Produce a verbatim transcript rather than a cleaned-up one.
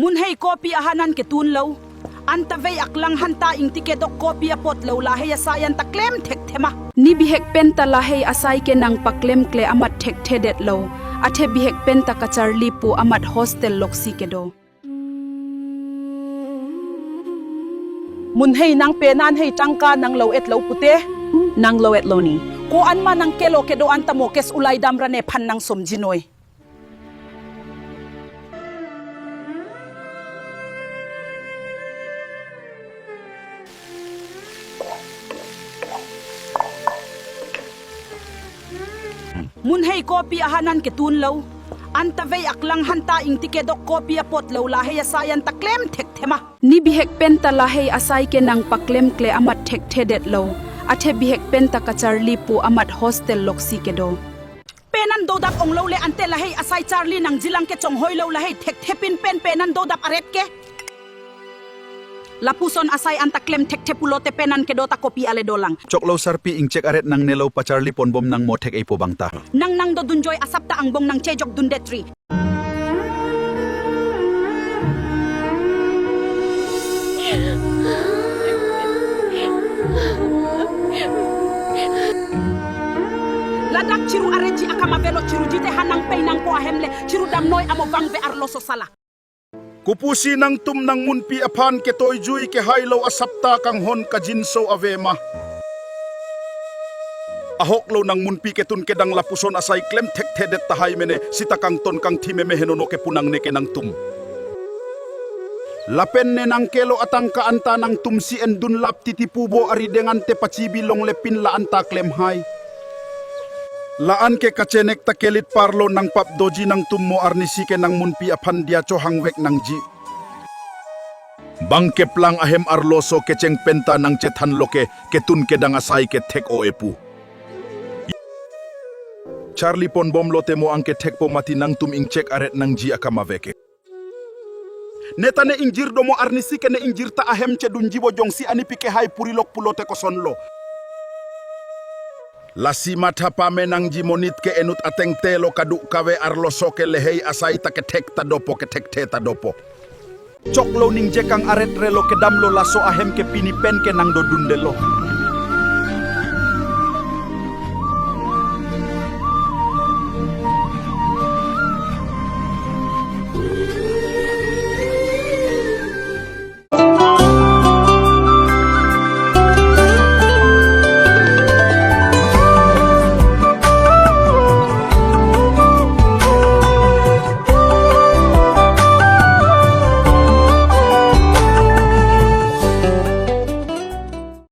Munhei kopi ahan an ketunlo. Anta vei aklang han ta ingti kedok kopi apotlo, lahei asai anta klem thekthe ma. Ne bihek pen ta lahei asai ke nangpaklemkle amat thekthedetlo. Athe bihek pen ta kacharli pu amat hostel loksi kedo. Munhei nang penan hei tangka nanglo-etlo pute. Nanglo-etlo ni. Ko-an ma nangkelo kedo anta mo case ulai damra nephan nangsomjinoi. Munhei kopi ahan an ketunlo. Anta vei aklang han ta ingti kedok kopi apotlo, lahei asai anta klem thekthe ma. Ne bihek pen ta lahei asai ke nangpaklemkle amat thekthedetlo. Athe bihek pen ta kacharli pu amat hostel loksi kedo. Penan dodap onglo le ante lahei asai charli nangjilang kechonghoilo, lahei thekthe pin pen penan dodap aret ke. Lapuson asai anta klem thekthe pulote penan kedo ta kopi ale dolang. Choklo sarpi, ingchek aret nangnelo, pacharli ponbom nang mo thek-ei po bang ta. Nang nangdodunjoi asap ta angbong nangchejok dundetri. Ladak chiru aretji akam avelo, chiruji te ha nangpei nangpo ahem le, chiru damnoi amo vangve arloso sala. Kopusi nangtum nangmunpi aphan ketoijui kehailo asap ta kanghon kajinso ave ma? Ahoklo nangmunpi ketun kedang lapuson asai klem thekthedet tahai mene, sita kangton kangthi meme henono kepu nangne ke nangtum. Lapen ne nangkelo atangka anta nangtumsi endun lap titi pu bo ari deng ante pachibi longle pin la anta klemhai. La-an ke kachenek ta kelit parlo, nangpap doji nangtum mo arnisi ke nangmunpi aphan diya chohangvek nangji. Bang keplang ahem arloso kecheng pen ta nangchethanlo ke ketun kedang asai ke thek-o-e pu. Charli ponbomlo te mo angke thekpo mati, nangtum ingchek aret nangji akam ave ke. Neta ne ingjir domo arnisi ke ne ingjir ta ahem chedunji bo, jongsi anipi kehai purilok pulote kosonlo. Lasi matha pame nangji, monit ke enut atengte lo, kaduk kave arloso ke lahei asai ta kethek ta dopo, kethekthe ta dopo. Choklo, ningjekang aret relo, kedamlo laso ahem ke pini pen ke nangdodundelo.